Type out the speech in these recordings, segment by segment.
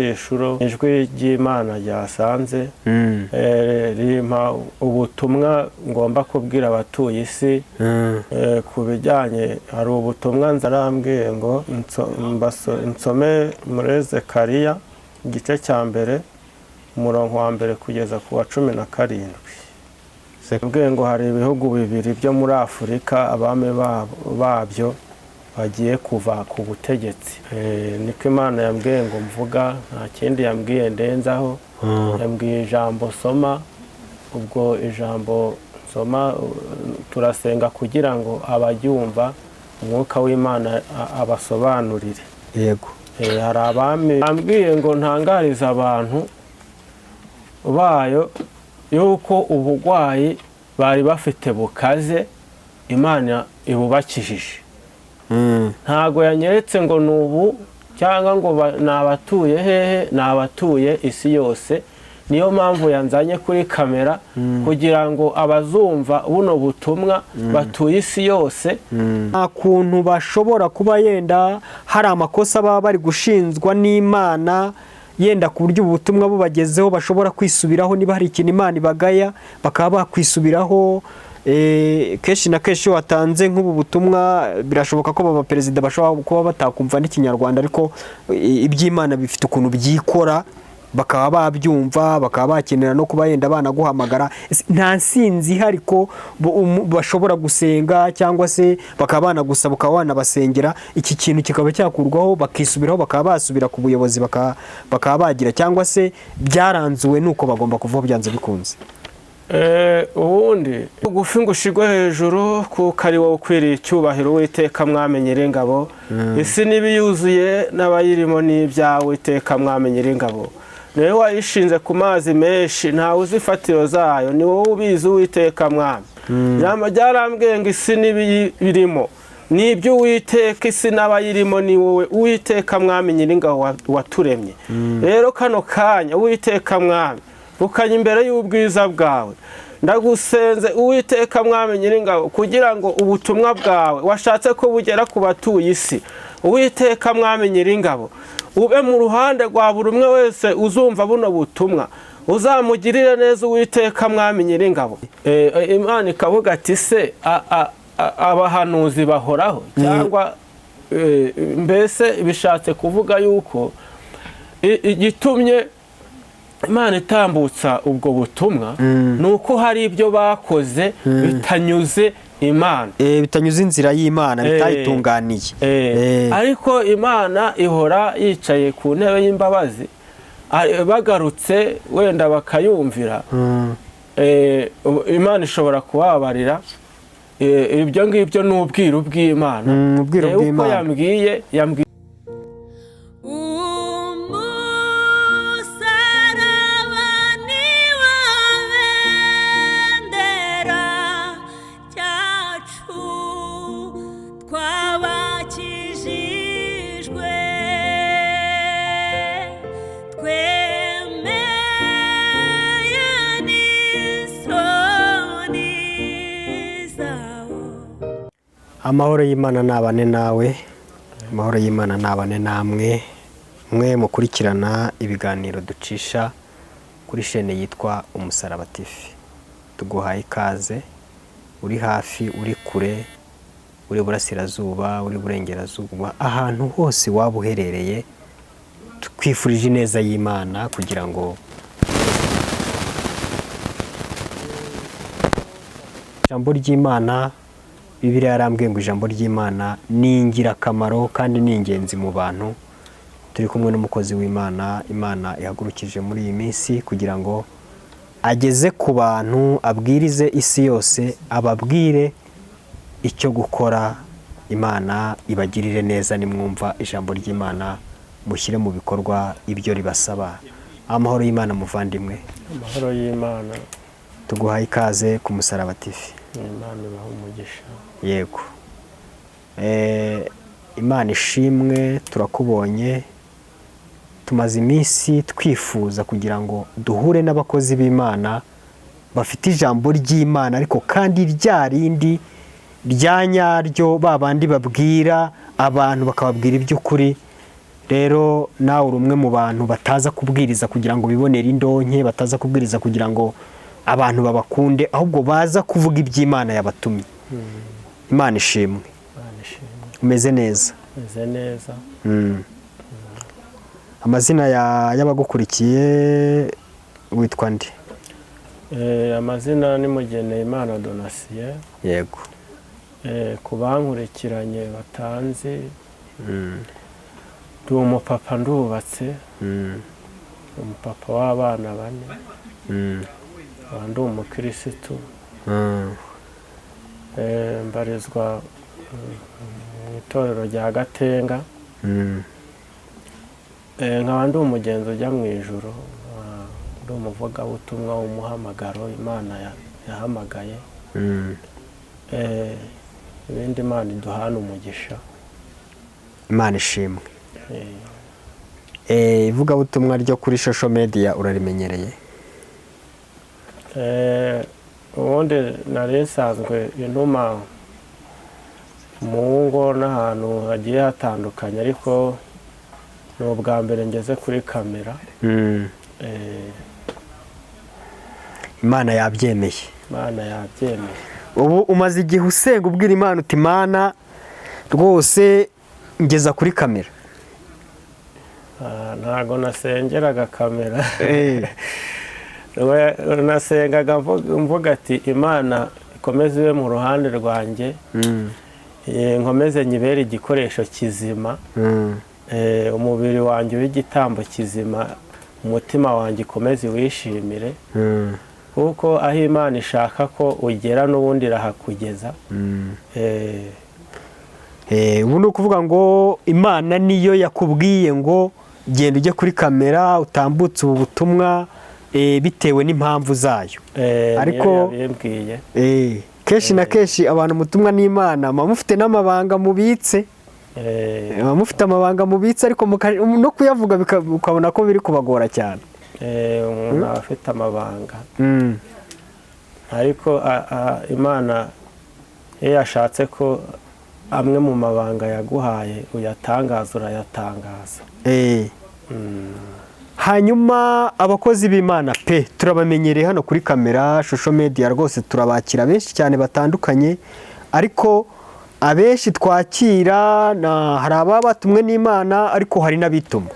Inshuro ijwi ry'Imana ryasanze rimpa ubutumwa ngomba kubwira abatuye isi ku bijyanye. Hari ubutumwa nzarambwiye ngo nsome muri Zekariya igice cya mbere, umurongo wa mbere kugeza ku wa 17. Mbwiye ngo hari ibihugu bibiri byo muri Afurika, abami babyo bagiye kuva ku butegetsi. Niko Imana yambwiye ngo mvuga, nta kindi yambwiye ndenzaho. Yambwiye ijambo soma. Ubwo ijambo nsoma, turasenga kugira ngo abaryumva umwuka w'Imana abasobanurire. Yego. Hari abami bambwiye ngo ntangarize abantu bayo yuko uburwayi bari bafite bukaze, Imana ibubakijije. Ntago yanyeretse ngo ni ubu cyangwa ngo ni abatuye hehe, ni abatuye isi yose. Niyo mpamvu yanzanye kuri kamera, kugira ngo abazumva buno butumwa batuye isi yose. Nta kuntu bashobora kuba yenda hari amakosa baba bari gushinjwa n'Imana, yenda ku buryo ubu butumwa bubagezeho bashobora kwisubiraho, niba hari ikintu Imana ibagaya bakaba bakwisubiraho. Kenshi na kenshi iyo watanze nk'ubu butumwa, birashoboka ko aba perezida bashobora kuba batakumva n'ikinyarwanda, ariko iby'Imana bifite ukuntu byikora, bakaba babyumva, bakaba bakenera no kuba yenda banaguhamagara. Ese nta nsinzi ihari ko bashobora gusenga cyangwa se bakaba banagusaba ukaba wanabasengera, iki kintu kikaba cyakurwaho, bakisubiraho, bakaba basubira ku buyobozi, bakaba bagira, cyangwa se byaranzuwe nuko bagomba kuvaho byanze bikunze? Ubundi bugufi ngo ushigwe hejuru, kuko ari wowe ukwiriye icyubahiro, Uwiteka Mwami Nyiringabo. Isi n'ibiyuzuye n'abayirimo ni ibyawe, Uwiteka Mwami Nyiringabo. Niwe wayishinze ku mazi menshi, ntawe uzi ifatiro zayo, ni wowe ubizi, Uwiteka Mwami. Ijambo ryarambwiye ngo isi n'ibiyirimo ni iby'Uwiteka, isi n'abayirimo ni wowe, Uwiteka Mwami Nyiringabo, waturemye. Rero kano kanya, Uwiteka Mwami, bukanye imbere y'ubwiza bwawe, ndagusenze, Uwiteka Mwami Nyiringabo, kugira ngo ubutumwa bwawe washatse ko bugera ku batuye isi, Uwiteka Mwami Nyiringabo, ube mu ruhande rwa buri umwe wese uzumva buno butumwa, uzamugirire neza, Uwiteka Mwami Nyiringabo. Imana ikavuga ati: "Se abahanuzi bahoraho?" Cyangwa mbese bishatse kuvuga yuko igitumye Imana itambutsa ubwo butumwa ni uko hari ibyo bakoze bitanyuze Imana. Bitanyuze inzira y'Imana, bitayitunganiye. Ariko Imana ihora yicaye ku ntebe y'imbabazi. Bagarutse wenda bakayumvira, Imana ishobora kubabarira. Ibyo ngibyo ni ubwiru bw'Imana. Ubwiru Uko bw'Imana. yambwiye. Umusaraba ni wo bendera ryacu, twabakijijwe, twemeye n'isoni zawo. Amahoro y'Imana nabane nawe, amahoro y'Imana nabane namwe mwe mukurikirana ibiganiro ducisha kuri shene yitwa Umusaraba TV. Tuguhaye ikaze, uri hafi, uri kure, uri burasirazuba, uri burengerazuba, ahantu hose waba uherereye, twifurije ineza y'Imana kugira ngo ijambo ry'Imana, Bibiliya yarambwiye ngo ijambo ry'Imana ni ingirakamaro kandi ni ingenzi mu bantu. Turi kumwe n'umukozi w'Imana Imana ihagurukije muri iyi minsi kugira ngo ageze ku bantu, abwirize isi yose, ababwire icyo gukora. Imana ibagirire neza. Nimwumva ijambo ry'Imana, mushyire mu bikorwa ibyo ribasaba. Amahoro y'Imana, muvandimwe. Amahoro y'Imana. Tuguhaye ikaze ku Musaraba TV. Imana ibaha umugisha. Yego. Imana ishimwe, turakubonye. Tumaze iminsi twifuza kugira ngo duhure n'abakozi b'Imana bafite ijambo ry'Imana, ariko kandi rya rindi rya nyaryo, ba bandi babwira abantu, bakababwira iby'ukuri. Rero nawe uri umwe mu bantu bataza kubwiriza kugira ngo bibonere indonke, bataza kubwiriza kugira ngo abantu babakunde, ahubwo baza kuvuga iby'Imana yabatumye. Imana ishimwe. Imana ishimwe. Umeze neza? Meze neza. Amazina y'abagukurikiye, witwa nde? Amazina ni Mugeneyimana Donatien. Ku bankurikiranye batanzi, ndi umupapa, ndubatse, umupapa w'abana 4, nkaba ndi umukirisitu. Mbarizwa mu itorero rya Gatenga. Nkaba ndi umugenzi ujya mu ijuru, nkaba ndi umuvugabutumwa w'umuhamagaro Imana yahamagaye. Ibindi Imana iduhana umugisha. Imana ishimwe. Ivugabutumwa ryo kuri social media urarimenyereye? Ubundi nari nsanzwe intuma mu ngo n'ahantu hagiye hatandukanye, ariko ni ubwa mbere ngeze kuri kamera. Imana yabyemeye. Imana yabyemeye. Ubu umaze igihe usenga ubwira Imana uti: "Imana rwose, ngeza kuri kamera." Ah, ntago nasengeraga kamera. Nasengaga mvuga ati: "Imana ikomeze ibe mu ruhande rwanjye, nkomeze nyibere igikoresho kizima, umubiri wanjye w'igitambo kizima, umutima wanjye ukomeze wishimire, kuko aho Imana ishaka ko ugera n'ubundi irahakugeza." Ubu ni ukuvuga ngo Imana niyo yakubwiye ngo genda ujye kuri kamera utambutse ubu butumwa, bitewe n'impamvu zayo. Niyo yabimbwiye. Kenshi na kenshi abantu mutumwa n'Imana muba mufite n'amabanga mubitse. Muba mufite amabanga mubitse, ariko no kuyavuga ukabona ko biri kubagora cyane. Umuntu aba afite amabanga, ariko Imana iyo yashatse ko amwe mu mabanga yaguhaye uyatangaza, urayatangaza. Hanyuma abakozi b'Imana pe turabamenyereye hano kuri kamera social media, rwose turabakira benshi cyane batandukanye, ariko abenshi twakira hari ababa batumwe n'Imana, ariko hari n'abituma.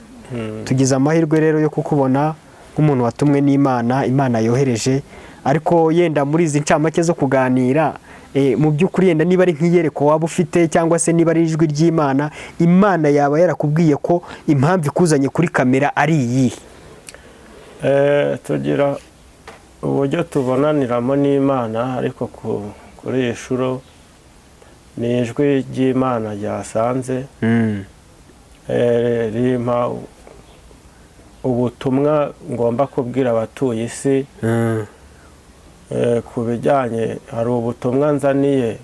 Tugize amahirwe rero yo kukubona nk'umuntu watumwe n'Imana, Imana yohereje. Ariko yenda muri izi ncamake zo kuganira, mu by'ukuri yenda niba ari nk'iyereko waba ufite, cyangwa se niba ari ijwi ry'Imana, Imana yaba yarakubwiye ko impamvu ikuzanye kuri kamera ari iyihe? Tugira uburyo tubonaniramo n'Imana, ariko kuri iyi nshuro ni ijwi ry'Imana ryasanze, rimpa ubutumwa ngomba kubwira abatuye isi. Ku bijyanye, hari ubutumwa nzaniye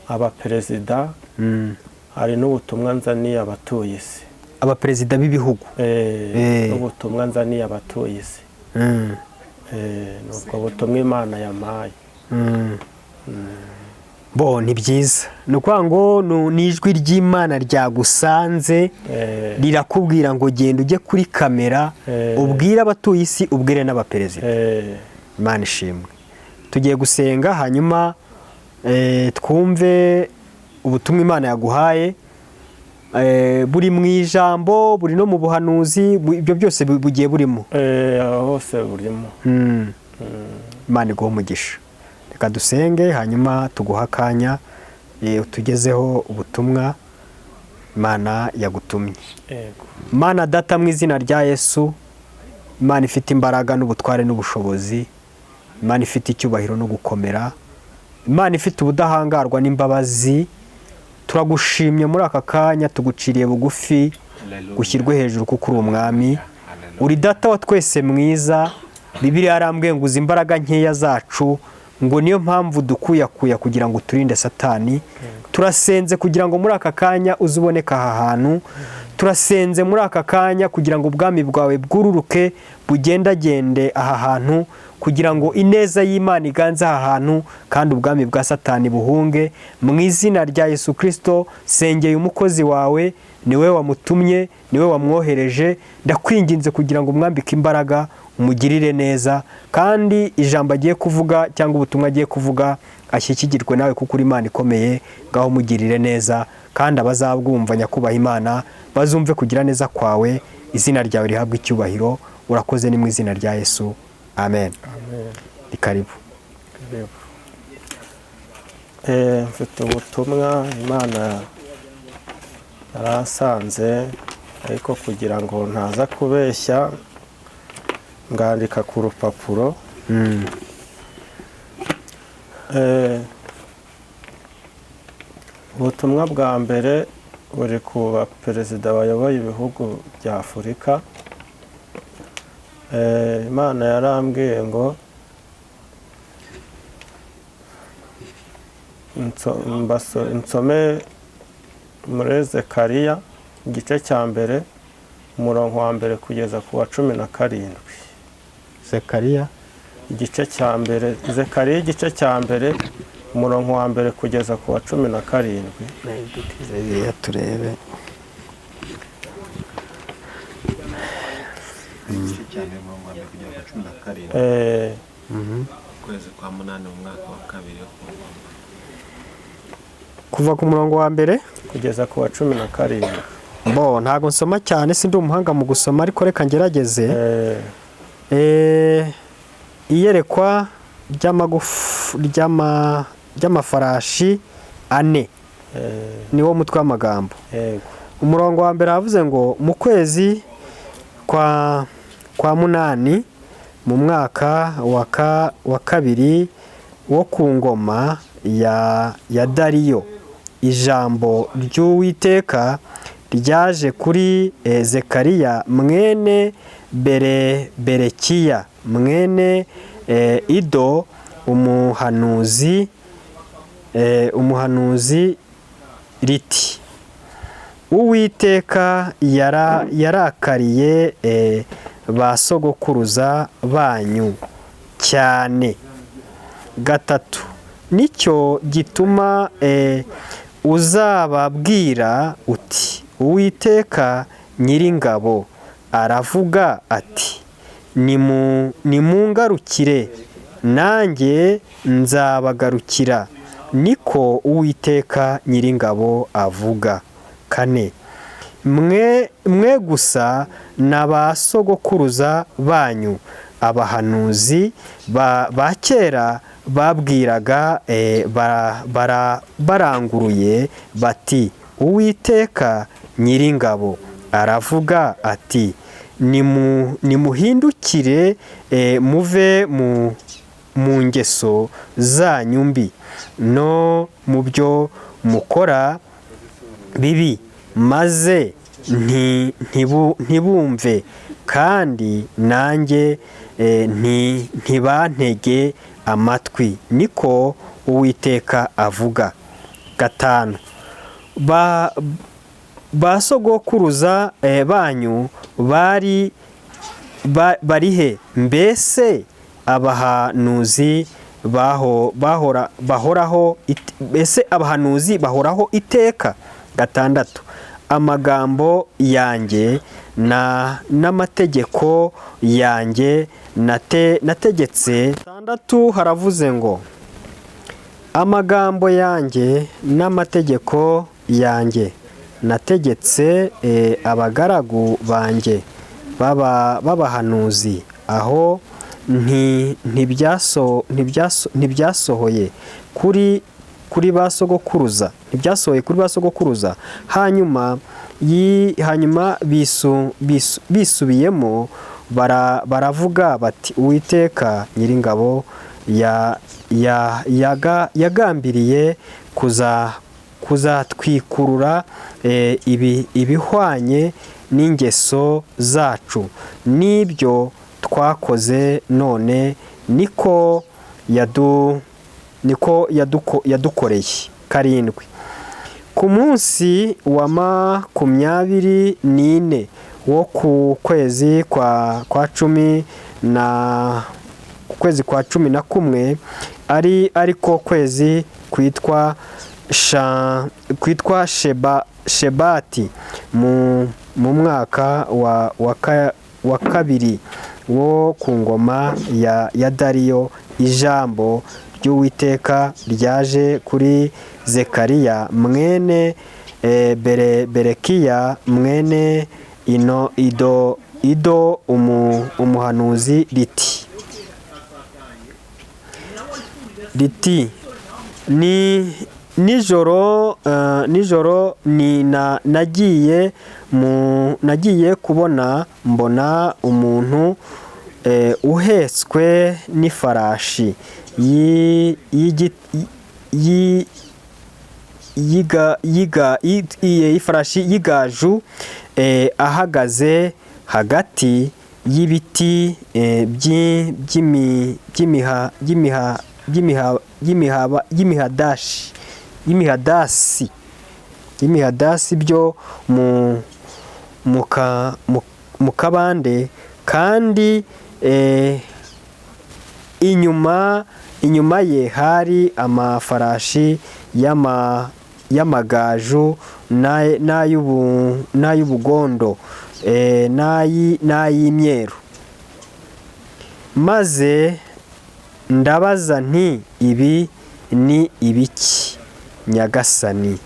abaperezida, hari n'ubutumwa nzaniye abatuye isi. Abaperezida b'ibihugu? N'ubutumwa nzaniye abatuye isi. Ni ubwo butumwa Imana yampaye. Bo ni byiza, ni ukuvuga ngo ni ijwi ry'Imana ryagusanze, rirakubwira ngo genda ujye kuri kamera, ubwire abatuye isi, ubwire n'abaperezida. Imana ishimwe. Tugiye gusenga, hanyuma twumve ubutumwa Imana yaguhaye. Buri mu ijambo, buri no mu buhanuzi, ibyo byose bugiye burimo. Aho hose burimo. Imana iguhe umugisha. Reka dusenge, hanyuma tuguha akanya, utugezeho ubutumwa Imana yagutumye. Yego. Mana Data, mu izina rya Yesu, Imana ifite imbaraga n'ubutware n'ubushobozi, Imana ifite icyubahiro no gukomera, Imana ifite ubudahangarwa n'imbabazi, turagushimye muri aka kanya, tuguciriye bugufi, gushyirwe hejuru kuko uri umwami, uri Data wa twese mwiza. Bibiliya yarambwiye ngo uzi imbaraga nkeya zacu, ngo niyo mpamvu dukuyakuya kugira ngo turinde Satani. Turasenze kugira ngo muri aka kanya uze uboneke aha hantu. Turasenze muri aka kanya kugira ngo ubwami bwawe bwururuke, bugendagende aha hantu. kugira ngo ineza y'Imana iganze aha hantu kandi ubwami bwa Satani buhunge. Mu izina rya Yesu Kristo, sengeye umukozi wawe, niwe wamutumye, niwe wamwohereje. Ndakwinginze kugira ngo umwambike imbaraga, umugirire neza, kandi ijambo agiye kuvuga cyangwa ubutumwa agiye kuvuga ashyikirwe nawe, kuko uri Imana ikomeye. Ngaho umugirire neza, kandi abazabwumva, nyakubaha Imana, bazumve kugira neza kwawe. Izina ryawe rihabwe icyubahiro. Urakoze, ni mu izina rya Yesu, amen. Ni karibu. Mfite ubutumwa Imana yarasanze, ariko kugira ngo ntaza kubeshya ngandika ku rupapuro. Ubutumwa bwa mbere buri ku baperezida bayoboye ibihugu bya Afurika. Imana yarambwiye ngo nsome muri Zekariya igice cya mbere, umurongo wa mbere kugeza ku wa 17. Zekariya igice cya mbere, Zekariya igice cya mbere, umurongo wa mbere kugeza ku wa 17. Bibiliya turebe. Igice cya mbere, umurongo wa mbere kugera ku 17. Ukwezi kwa munani mu mwaka wa kabiri wo ku ngoma. Kuva ku murongo wa mbere kugeza ku wa 17. Bo, ntabwo nsoma cyane, sindi umuhanga mu gusoma, ariko reka ngerageze. Iyerekwa ry'amafarashi ane, niwo mutwe w'amagambo. Yego. Umurongo wa mbere havuze ngo: mu kwezi kwa munani, mu mwaka wa kabiri wo ku ngoma ya Dariyo, ijambo ry'Uwiteka ryaje kuri Zekariya mwene Berekiya mwene Ido, umuhanuzi riti: Uwiteka yarakariye ba sogokuruza banyu cyane. Gatatu, nicyo gituma uzababwira uti: Uwiteka Nyiringabo aravuga ati: Nimungarukire, nanjye nzabagarukira, niko Uwiteka Nyiringabo avuga. Kane, mwe gusa na ba sogokuruza banyu abahanuzi ba kera babwiraga baranguruye bati: Uwiteka Nyiringabo aravuga ati: Nimuhindukire, muve mu ngeso zanyu mbi no mu byo mukora bibi. Maze ntibumve, kandi nanjye ntibantege amatwi, niko Uwiteka avuga. Gatanu, ba sogokuruza banyu bari barihe? Mbese abahanuzi baho bahora bahoraho mbese abahanuzi bahoraho iteka? Gatandatu, amagambo yanjye na n'amategeko yanjye nategetse. Gatandatu haravuze ngo: amagambo yanjye n'amategeko yanjye nategetse abagaragu banjye b'abahanuzi, aho ntibyasohoye kuri ba sogokuruza, ntibyasohoye kuri ba sogokuruza. Hanyuma bisubiyemo, baravuga bati: Uwiteka Nyiringabo yagambiriye kuzatwikurura ibihwanye n'ingeso zacu n'ibyo twakoze, none niko yadukoreye. Karindwi, ku munsi wa 24 wo ku kwezi kwa 11. ku kwezi kwa 11, ari ariko kwezi kwitwa kwitwa Shebati, mu mwaka wa kabiri wo ku ngoma ya Dariyo, ijambo ry'Uwiteka ryaje kuri Zekariya mwene Berekiya mwene ino Ido umuhanuzi riti: "Ni nijoro, nijoro ni na nagiye kubona mbona umuntu uhetswe n'ifarashi yiga yiga ifarashi y'igaju, ahagaze hagati y'ibiti by'imihadashi y'imihadasi byo mu kabande, kandi inyuma ye hari amafarashi y'amagaju n'ay'ubugondo, n'ay'imyeru. Maze ndabaza nti: 'Ibi ni ibiki, Nyagasani?'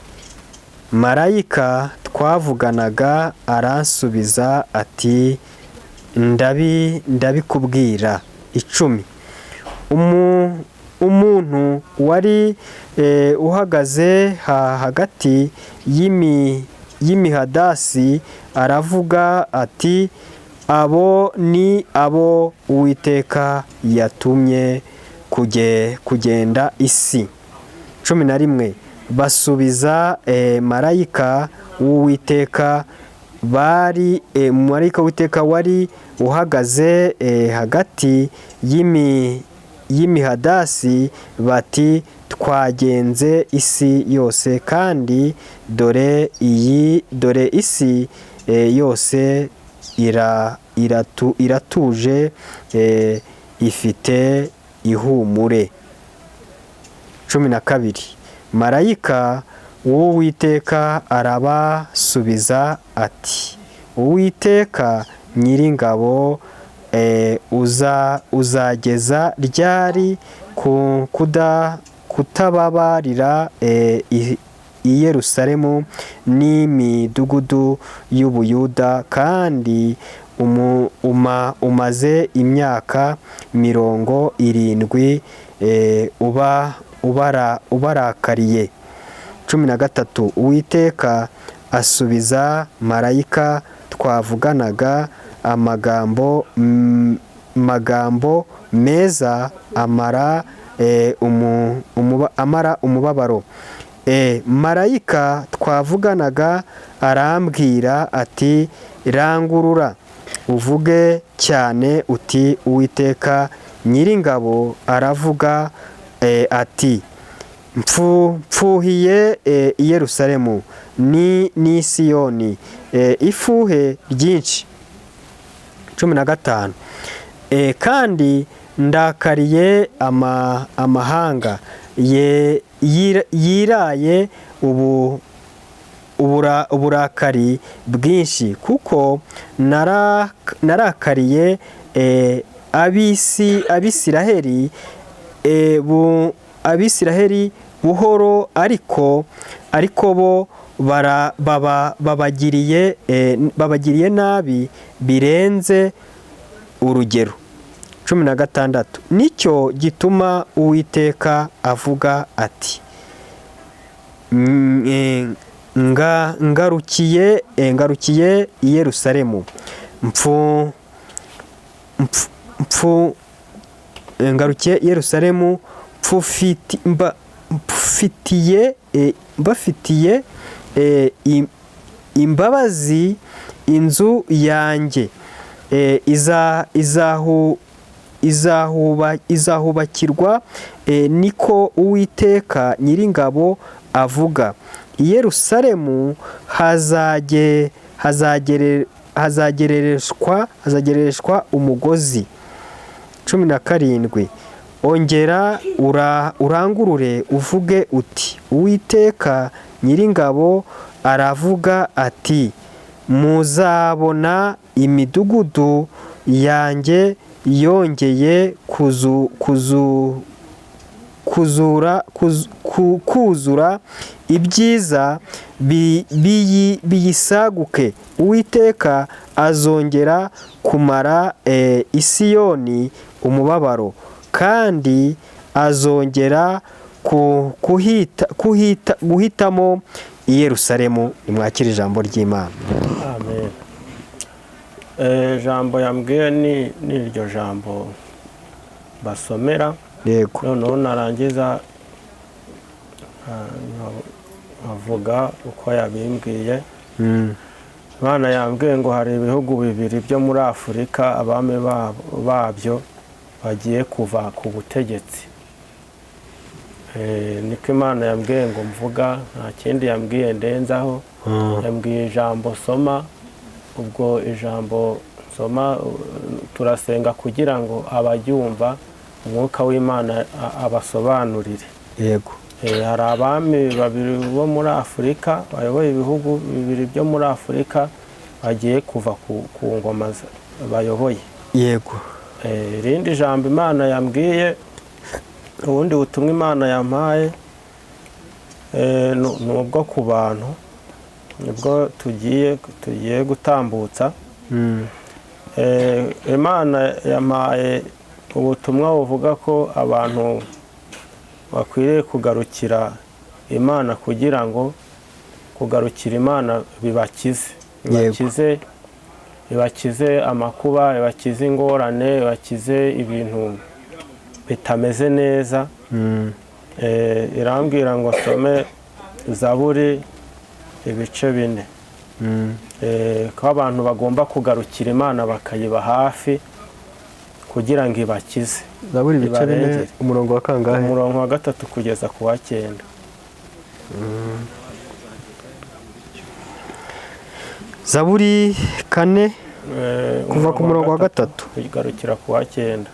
Marayika twavuganaga aransubiza ati: 'Ndabikubwira.' 10. Umuntu wari uhagaze hagati y'imihadasi aravuga ati: 'Abo ni abo Uwiteka yatumye kugenda isi.' 11. Basubiza marayika w'Uwiteka bari marayika w'Uwiteka wari uhagaze hagati y'imihadasi bati: 'Twagenze isi yose, kandi dore isi yose iratuje, ifite ihumure.' 12. Marayika w'Uwiteka arabasubiza ati: 'Uwiteka Nyiringabo, uzageza ryari kutababarira i Yerusalemu n'imidugudu y'Ubuyuda, kandi umaze imyaka 70 ubarakariye?' 13. Uwiteka asubiza marayika twavuganaga amagambo meza amara umubabaro. Marayika twavuganaga arambwira ati: 'Rangurura uvuge cyane uti: Uwiteka Nyiringabo aravuga ati: Mfuhiye i Yerusalemu ni Siyoni ifuhe ryinshi.' 15. Kandi ndakariye amahanga yiraye uburakari bwinshi, kuko narakariye Abisiraheli buhoro, ariko bo babagiriye nabi birenze urugero. 16. Nicyo gituma Uwiteka avuga ati: 'Ngarukiye i Yerusalemu, ngarukiye i Yerusalemu, mbafitiye imbabazi. Inzu yanjye izahubakirwa, niko Uwiteka Nyiringabo avuga. I Yerusalemu hazagerereshwa umugozi." 17. Ongera urangurure uvuge uti: Uwiteka Nyiringabo aravuga ati: Muzabona imidugudu yanjye yongeye kuzura ibyiza biyisaguke. Uwiteka azongera kumara Isiyoni umubabaro, kandi azongera guhitamo i Yerusalemu. Nimwakire ijambo ry'Imana. Amen. Ijambo yambwiye ni iryo jambo basomera. Yego. Noneho narangiza nkavuga uko yabimbwiye. Imana yambwiye ngo hari ibihugu bibiri byo muri Afurika abami babyo bagiye kuva ku butegetsi. Niko Imana yambwiye ngo mvuga, nta kindi yambwiye ndenzaho. Yambwiye ijambo soma, ubwo ijambo soma turasenga kugira ngo abaryumva umwuka w'Imana abasobanurire. Yego. Hari abami babiri bo muri Afurika bayoboye ibihugu bibiri byo muri Afurika bagiye kuva ku ngoma bayoboye. Yego. Irindi jambo Imana yambwiye, ubundi butumwa Imana yampaye, ni ubwo ku bantu, nibwo tugiye gutambutsa. Imana yampaye ubutumwa buvuga ko abantu bakwiriye kugarukira Imana, kugira ngo kugarukira Imana bibakize, bibakize amakuba, bibakize ingorane, bibakize ibintu bitameze neza. Irambwira ngo some Zaburi ibice 4, ko abantu bagomba kugarukira Imana bakayiba hafi kugira ngo ibakize. Zaburi ibice 4, umurongo wa kangahe? Umurongo wa 3 kugeza ku wa 9. Zaburi 4 kuva ku murongo wa 3 kugarukira ku wa 9.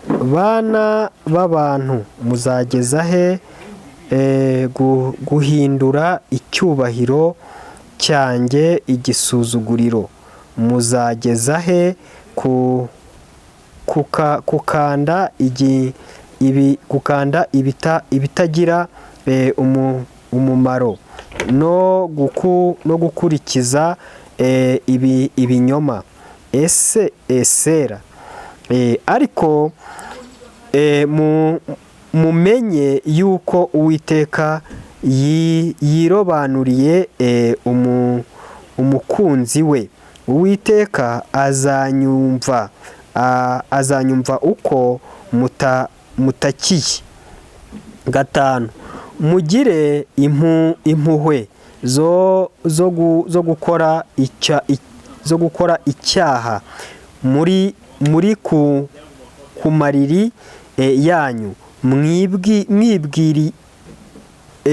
Bana b'abantu, muzageza he guhindura icyubahiro cyanjye igisuzuguriro? Muzageza he gukanda ibitagira umumaro no gukurikiza ibinyoma? Ese esera. Ariko mumenye yuko Uwiteka yirobanuriye umukunzi we. Uwiteka azanyumva uko mutakiye. 5. Mugire impuhwe zo gukora icyaha muri ku mariri yanyu,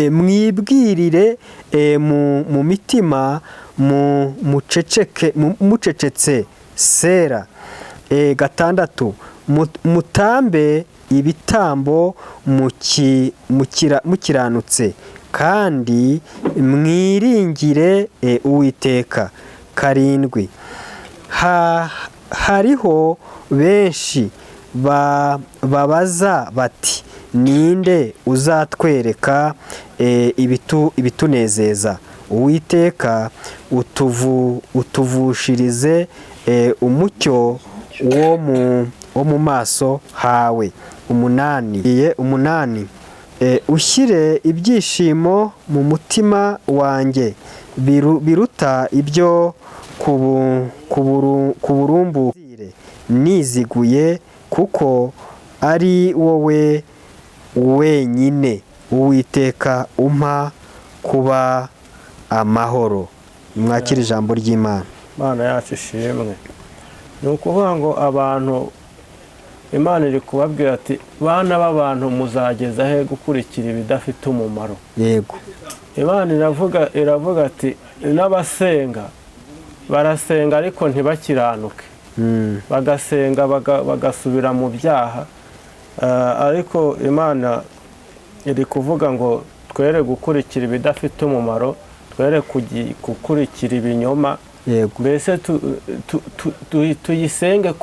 mwibwirire mu mitima, mucecetse. Sera. 6. Mutambe ibitambo mukiranutse, kandi mwiringire Uwiteka. 7. Hariho benshi babaza bati: ninde uzatwereka ibitunezeza? Uwiteka utuvushirize umucyo wo mu maso hawe. 8. Ushyire ibyishimo mu mutima wanjye biruta ibyo kuburumbukire, niziguye kuko ari wowe wenyine Uwiteka umpa kuba amahoro. Mwakire ijambo ry'Imana. Imana yacu ishimwe. Ni ukuvuga ngo abantu, Imana iri kubabwira ati: bana b'abantu, muzageza he gukurikira ibidafite umumaro? Yego. Imana iravuga ati n'abasenga barasenga ariko ntibakiranuke. Bagasenga bagasubira mu byaha. Ariko Imana iri kuvuga ngo twere gukurikira ibidafite umumaro, twere gukurikira ibinyoma. Mbese tuyisenge,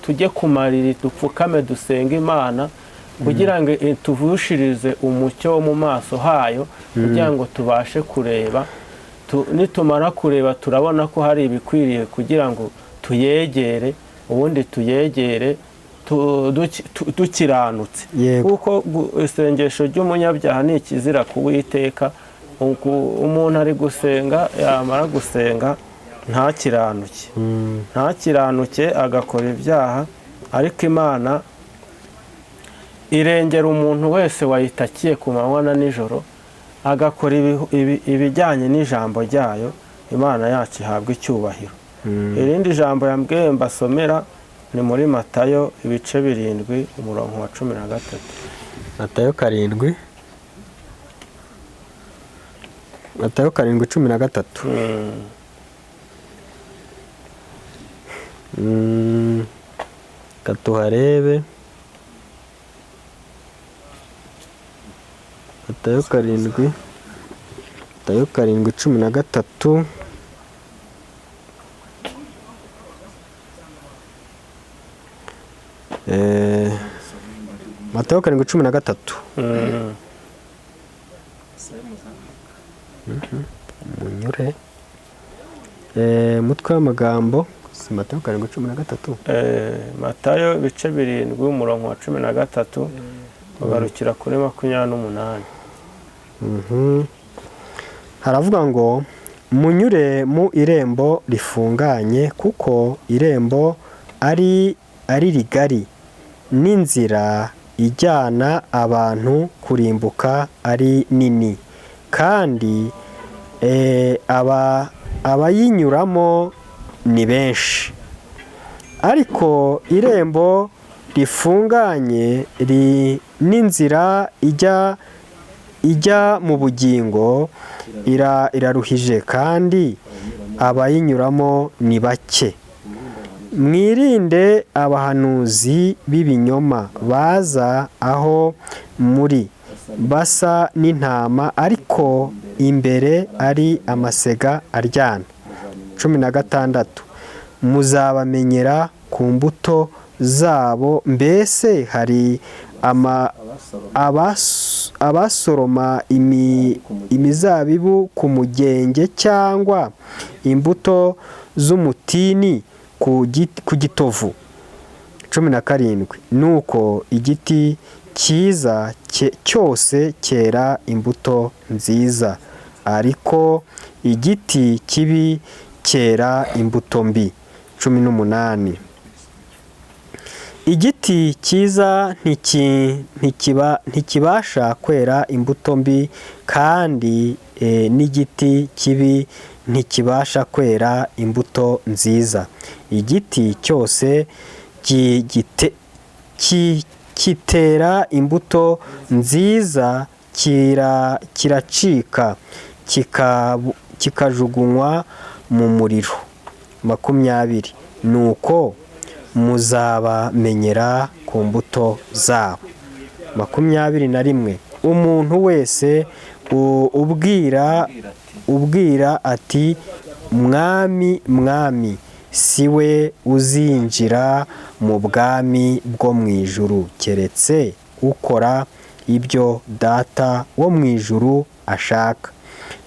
tujye ku mariri, dupfukame dusenge Imana kugira ngo ituvushirize umucyo wo mu maso hayo, kugira ngo tubashe kureba. Nitumara kureba turabona ko hari ibikwiriye kugira ngo tuyegere, ubundi tuyegere dukiranutse. Kuko isengesho ry'umunyabyaha ni ikizira ku Uwiteka. Umuntu ari gusenga, yamara gusenga ntakiranuke, ntakiranuke agakora ibyaha. Ariko Imana irengera umuntu wese wayitakiye ku manywa na nijoro, agakora ibijyanye n'ijambo ryayo. Imana yacu ihabwa icyubahiro. Irindi jambo yambwiye mbasomera ni muri Matayo ibice 7 umurongo wa 13. Matayo 7, Matayo 7:13. Katuharebe. Matayo 7, Matayo 7:13. Matayo 7:13. Munyure mutwe w'amagambo si Matayo 7:13. Matayo ibice 7 umurongo wa 13 ugarukira kuri 28. Haravuga ngo munyure mu irembo rifunganye, kuko irembo ari rigari, n'inzira ijyana abantu kurimbuka ari nini, kandi abayinyuramo ni benshi. Ariko irembo rifunganye n'inzira ijya mu bugingo iraruhije, kandi abayinyuramo ni bake. Mwirinde abahanuzi b'ibinyoma baza aho muri basa n'intama, ariko imbere ari amasega aryana. 16 muzabamenyera ku mbuto zabo. Mbese hari abasoroma imizabibu ku mugenge, cyangwa imbuto z'umutini ku gitovu? 17 nuko igiti cyiza cyose cyera imbuto nziza, ariko igiti kibi cyera imbuto mbi. 18 igiti cyiza ntikibasha kwera imbuto mbi, kandi n'igiti kibi ntikibasha kwera imbuto nziza. Igiti cyose kitera imbuto nziza kiracika, kikajugunywa mu muriro. 20 nuko muzabamenyera ku mbuto zabo. 21 umuntu wese ubwira ati mwami mwami, si we uzinjira mu bwami bwo mu ijuru, keretse ukora ibyo Data wo mu ijuru ashaka.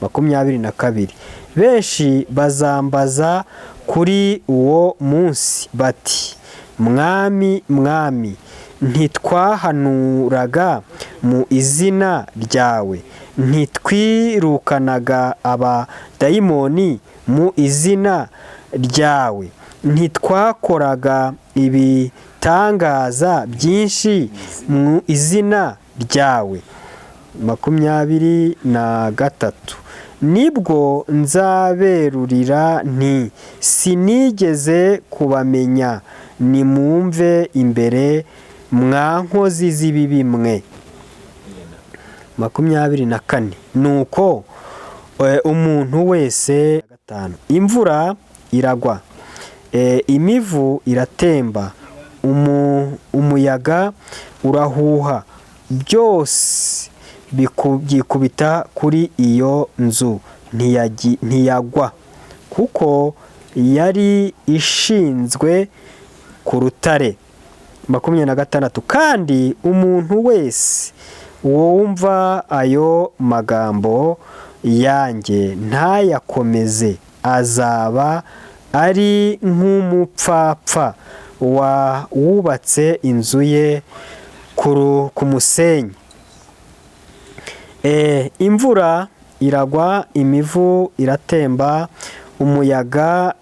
22 benshi bazambaza kuri uwo munsi bati mwami mwami, ntitwahanuraga mu izina ryawe, ntitwirukanaga abadayimoni mu izina ryawe, ntitwakoraga ibitangaza byinshi mu izina ryawe? 23 nibwo nzaberurira nti sinigeze kubamenya, nimumve imbere mwa nkozi z'ibibi mwe. 24 nuko umuntu wese 5 imvura iragwa, Imivu iratemba, umuyaga urahuha, byose byikubita kuri iyo nzu, ntiyagwa, kuko yari ishinzwe ku rutare. 26. Kandi umuntu wese wumva ayo magambo yanjye ntayakomeze, azaba ari nk'umupfapfa wubatse inzu ye ku musenyi. Imvura iragwa, imivu iratemba, umuyaga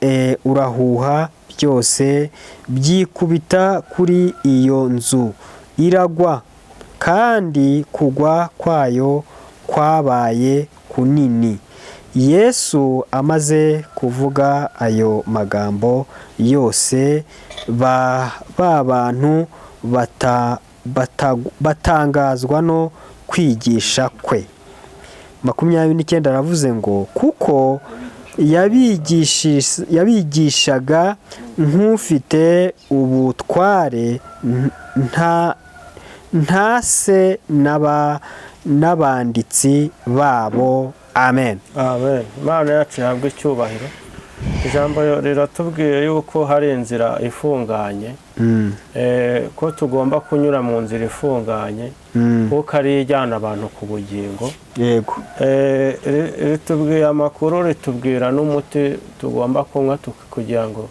urahuha, byose byikubita kuri iyo nzu, iragwa, kandi kugwa kwayo kwabaye kunini. Yesu amaze kuvuga ayo magambo yose, ba bantu batangazwa no kwigisha kwe. 29 aravuze ngo kuko yabigishaga nk'ufite ubutware, ntase n'abanditsi babo. Amen. Amen. Imana yacu ihabwe icyubahiro. Ijambo riratubwiye yuko hari inzira ifunganye, ko tugomba kunyura mu nzira ifunganye, kuko ari ijyana abantu ku bugingo. Yego. Ritubwiye amakuru, ritubwira n'umuti tugomba kunywa kugira ngo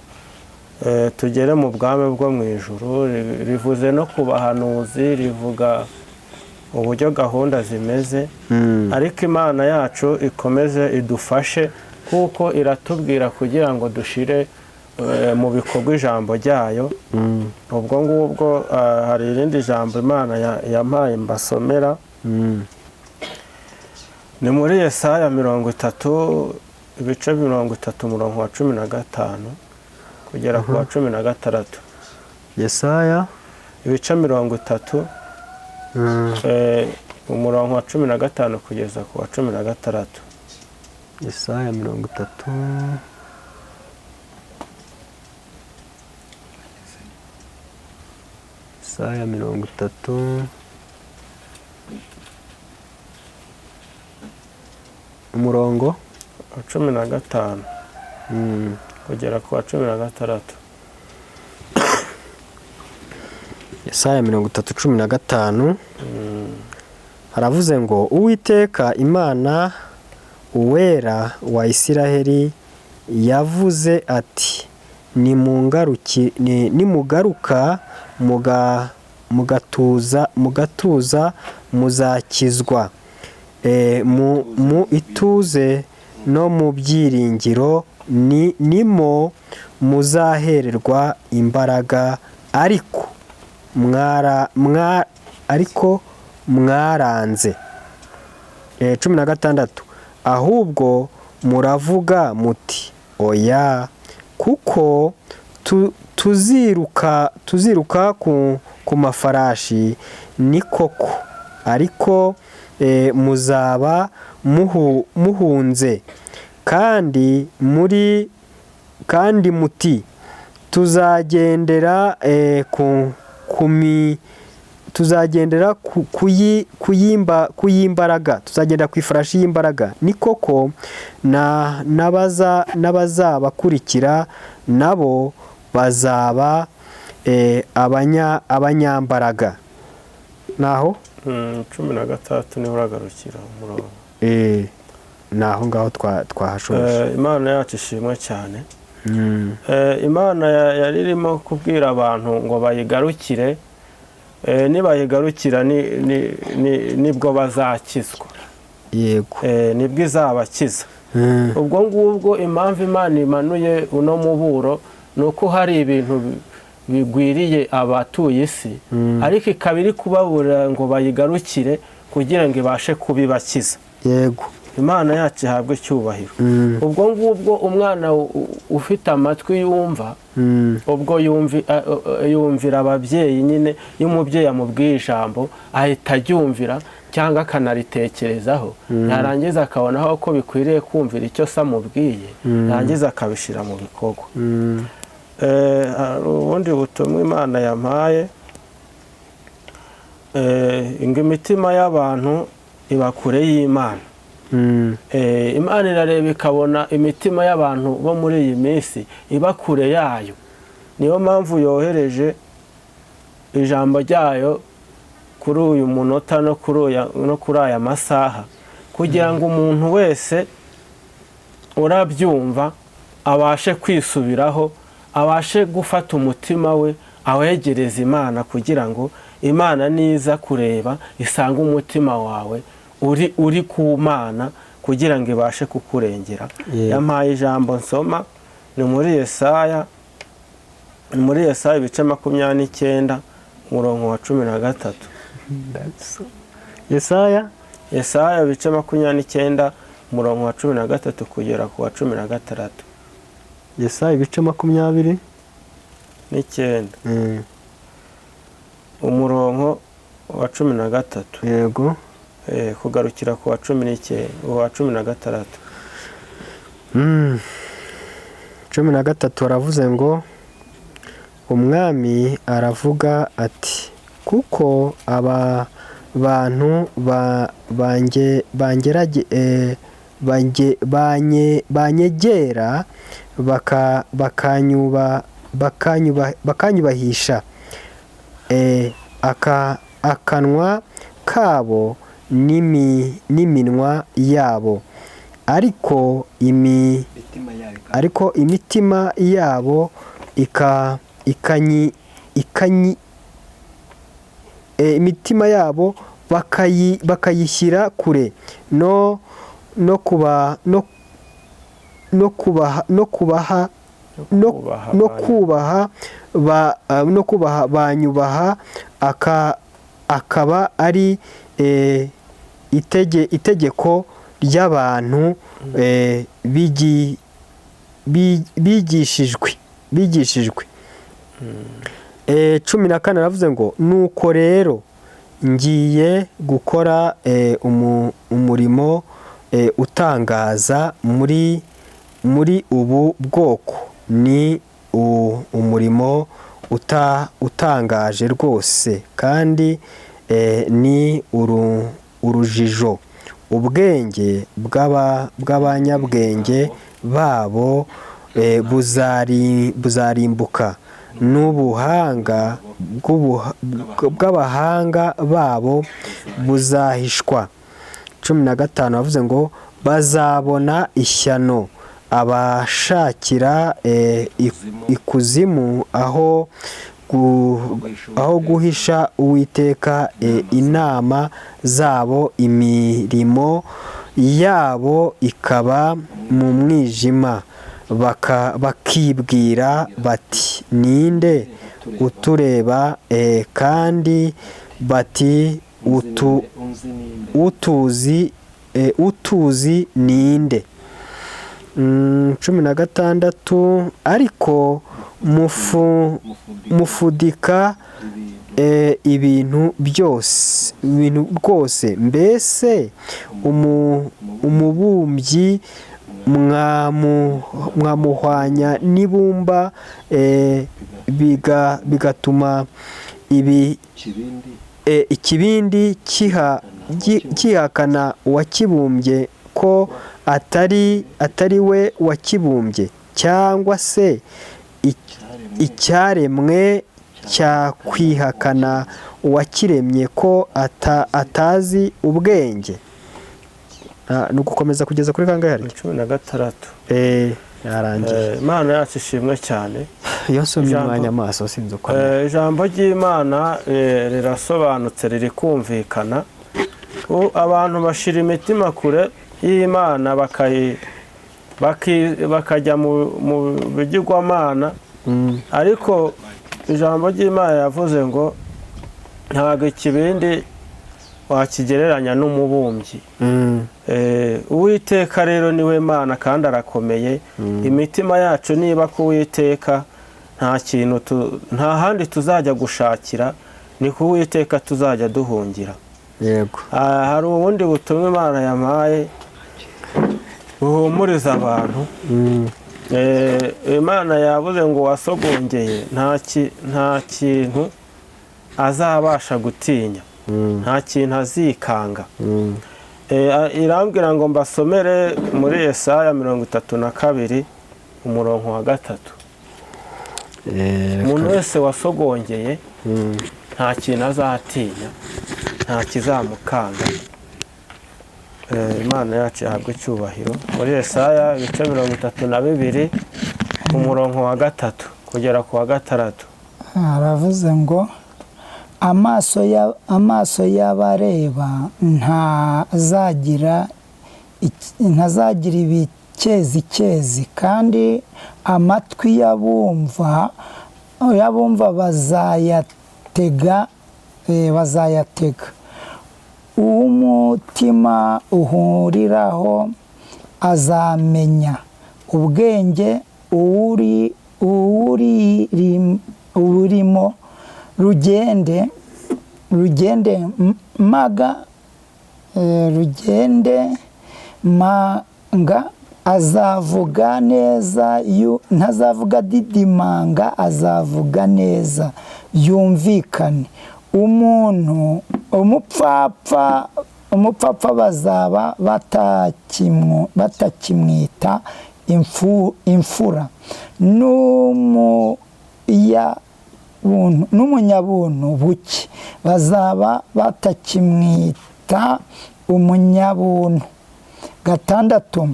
tugere mu bwami bwo mu ijuru. Rivuze no ku bahanuzi, rivuga uburyo gahunda zimeze. Ariko Imana yacu ikomeze idufashe, kuko iratubwira kugira ngo dushire mu bikorwa ijambo ryayo. Ubwo ngubwo hari irindi jambo Imana yampaye mbasomera. Ni muri Yesaya 30 ibice 30 umurongo wa 15 kugera ku wa 16. Yesaya ibice 30 umurongo wa 15 kugeza ku wa 16. Yesaya 30. Yesaya 30 umurongo wa 15 kugera ku wa 16. Yesaya 30:15 haravuze ngo Uwiteka Imana uwera wa Isiraheli yavuze ati nimugaruka mugatuza muzakizwa, mu ituze no mu byiringiro nimo muzahererwa imbaraga, ariko mwaranze. 16 ahubwo muravuga muti oya, kuko tuziruka ku mafarashi ni koko, ariko muzaba muhunze, kandi muti tuzagendera tuzagendera kuyimbaraga, tuzagenda ku ifarashi y'imbaraga ni koko, n'abazabakurikira nabo bazaba abanyambaraga. Naho 13 niho uragarukira umurongo. Naho ngaho twahashoje. Imana yacu ishimwe cyane. Imana yari irimo kubwira abantu ngo bayigarukire, nibayigarukira nibwo bazakizwa. Yego. Nibwo izabakiza. Ubwo ngubwo impamvu Imana imanuye uno muburo nuko hari ibintu bigwiriye abatuye isi, ariko ikaba iri kubabura ngo bayigarukire kugira ngo ibashe kubibakiza. Yego. Imana yacu ihabwe icyubahiro. Ubwo ngubwo umwana ufite amatwi yumva, ubwo yumvira ababyeyi nyine, iyo umubyeyi amubwiye ijambo ahita aryumvira cyangwa akanaritekerezaho, yarangiza akabonaho ko bikwiriye kumvira icyo se amubwiye, yarangiza akabishyira mu bikorwa. Hari ubundi butumwa Imana yampaye, ngo imitima y'abantu iba kure y'Imana. Imana irareba ikabona imitima y'abantu bo muri iyi minsi iba kure yayo, niyo mpamvu yohereje ijambo ryayo kuri uyu munota no kuri aya masaha, kugira ngo umuntu wese urabyumva abashe kwisubiraho, abashe gufata umutima we awegereza Imana, kugira ngo Imana niza kureba isange umutima wawe uri ku Mana, kugira ngo ibashe kukurengera. Yampaye ijambo nsoma, ni muri Yesaya, ni muri Yesaya ibice 29 umurongo wa 13. Yesaya. Yesaya ibice 29 umurongo wa 13 kugera ku wa 16. Yesaya ibice 29. Umurongo wa 13. Yego. Kugarukira ku wa 19, wa 16. 13 aravuze ngo umwami aravuga ati kuko aba bantu banyegera bakanyubahisha akanwa kabo n'iminwa yabo, ariko imitima yabo imitima yabo bakayishyira kure no kuba no no kubaha no kubaha no kubaha no kubaha banyubaha akaba ari itegeko ry'abantu bigishijwe. 14 aravuze ngo nuko rero ngiye gukora umurimo utangaza muri ubu bwoko, ni umurimo utangaje rwose kandi ni urujijo. Ubwenge bw'abanyabwenge babo buzarimbuka, n'ubuhanga bw'abahanga babo buzahishwa. 15 bavuze ngo bazabona ishyano abashakira ikuzimu aho guhisha Uwiteka inama zabo, imirimo yabo ikaba mu mwijima, bakibwira bati ninde utureba, kandi bati utuzi ninde. 16 ariko mufudika ibintu byose, ibintu rwose, mbese umubumbyi mwamuhwanya n'ibumba, bigatuma ikibindi kihakana uwakibumbye ko atari we wakibumbye, cyangwa se icyaremwe cyakwihakana uwakiremye ko atazi ubwenge. Ni ugukomeza kugeza kuri kangahe? 16. Yarangiye. Imana yacu ishimwe cyane. Iyo nsomye umwanya amaso sinzi uko. Ijambo ry'Imana rirasobanutse, riri kumvikana. Abantu bashira imitima kure y'Imana bakajya mu bigirwamana, ariko ijambo ry'Imana yavuze ngo ntabwo ikibindi wakigereranya n'umubumbyi. Uwiteka rero niwe Mana kandi arakomeye. Imitima yacu niba ku Uwiteka nta kintu, nta handi tuzajya gushakira, ni ku Uwiteka tuzajya duhungira. Yego. Hari ubundi butumwa Imana yampaye buhumuriza abantu. Imana yavuze ngo wasogongeye nta kintu azabasha gutinya, nta kintu azikanga. Irambwira ngo mbasomere muri Yesaya 32 umurongo wa 3. Umuntu wese wasogongeye nta kintu azatinya, nta kizamukanga. Imana yacu ihabwe icyubahiro. Muri Yesaya ibice 32 umurongo wa 3 kugera ku wa 6. Aravuze ngo amaso y'abareba ntazagira ibikezikezi, kandi amatwi y'abumva bazayatega. Umutima uhuriraho azamenya ubwenge, urimo rugende manga azavuga neza, ntazavuga didimanga, azavuga neza yumvikane. Umuntu umupfapfa bazaba batakimwita imfura, n'umunyabuntu buke bazaba batakimwita umunyabuntu. 6,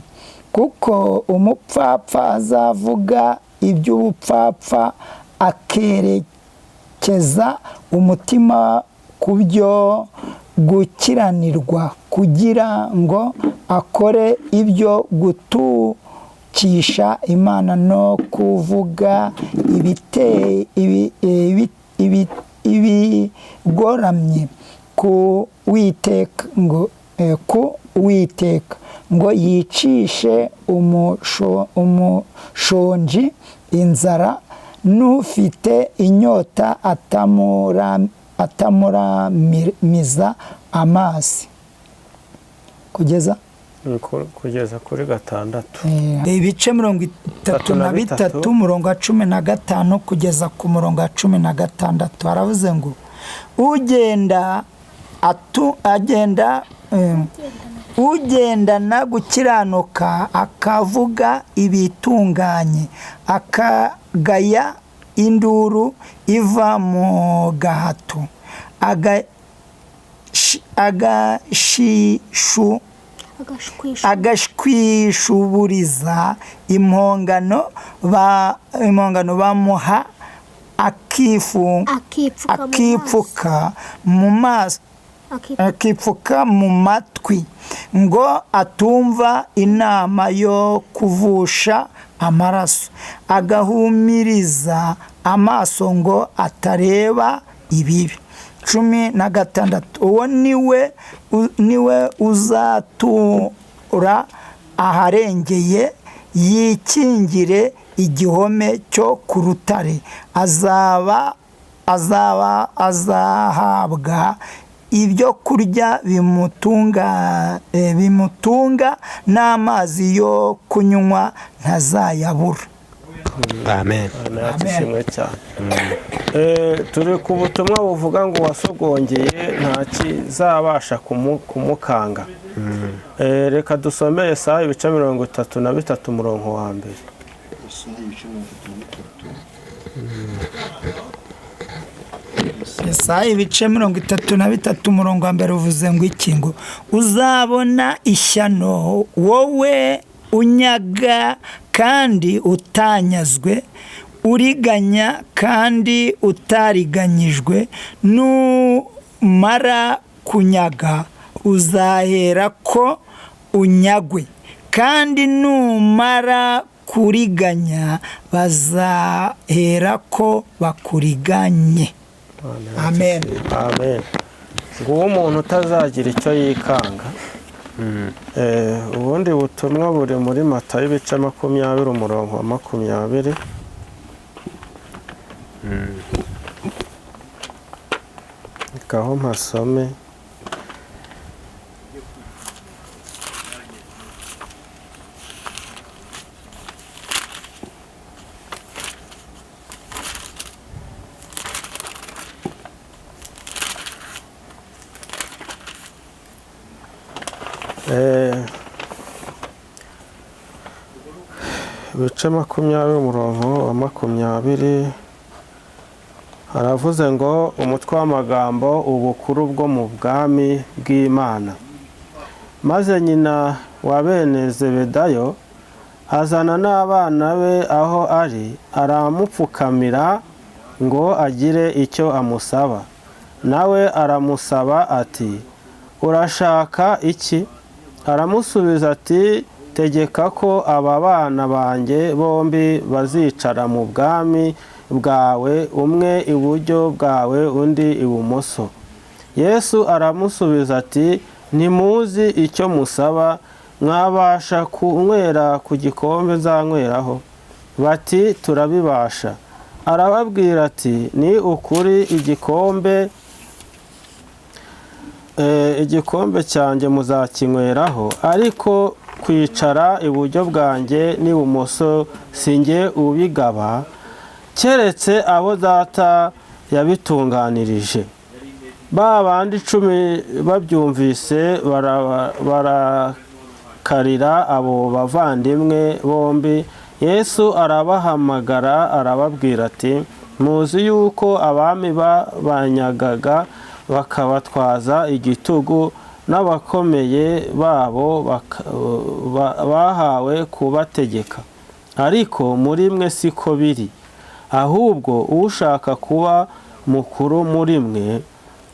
kuko umupfapfa azavuga iby'ubupfapfa, akerekeza umutima ku byo gukiranirwa, kugira ngo akore ibyo gutukisha Imana no kuvuga ibigoramye ku Uwiteka, ngo yicishe umushonji inzara, n'ufite inyota atamuramiza amazi. Kugeza kuri 6. Ibice 33 umurongo wa 15 kugeza ku murongo wa 16, haravuze ngo ugendana gukiranuka akavuga ibitunganye, akagaya induru iva mu gahato, agashwishuburiza impongano bamuha, akipfuka mu maso, akipfuka mu matwi, ngo atumva inama yo kuvusha amaraso, agahumiriza amaso ngo atareba ibibi. 16, uwo niwe uzatura aharengeye, yikingire igihome cyo ku rutare, azahabwa ibyo kurya bimutunga, n'amazi yo kunywa ntazayabura. Amen. Turi ku butumwa buvuga ngo wasogongeye nta kizabasha kumukanga. Reka dusome Yesaya ibice 33 umurongo wa 1. Yesaya ibice 33 umurongo wa 1 uvuze ngo iki? Ngo uzabona ishyano wowe unyaga kandi utanyazwe, uriganya kandi utariganyijwe, numara kunyaga uzahera ko unyagwe, kandi numara kuriganya bazahera ko bakuriganye. Amen. Amen. Nguwo umuntu utazagira icyo yikanga. Ubundi butumwa buri muri Matayo ibice 20 umurongo wa 20. Kaho mpasome. Ibice 20 umurongo wa 20 haravuze ngo umutwe w'amagambo ubukuru bwo mu bwami bw'Imana. Maze nyina wa bene Zebedayo azana n'abana be aho ari, aramupfukamira ngo agire icyo amusaba. Nawe aramusaba ati: "Urashaka iki?" Aramusubiza ati: "Tegeka ko aba bana banjye bombi bazicara mu bwami bwawe, umwe iburyo bwawe undi ibumoso." Yesu aramusubiza ati: "Ntimuzi icyo musaba, mwabasha kunywera ku gikombe nzanyweraho?" Bati: "Turabibasha." Arababwira ati: "Ni ukuri igikombe cyanjye muzakinyweraho, ariko kwicara iburyo bwanjye n'ibumoso sinjye ubigaba, keretse abo Data yabitunganirije." Ba bandi 10 babyumvise barakarira abo bavandimwe bombi. Yesu arabahamagara arababwira ati: "Muzi yuko abami babanyagaga bakabatwaza igitugu, n'abakomeye babo bahawe kubategeka, ariko muri mwe siko biri. Ahubwo ushaka kuba mukuru muri mwe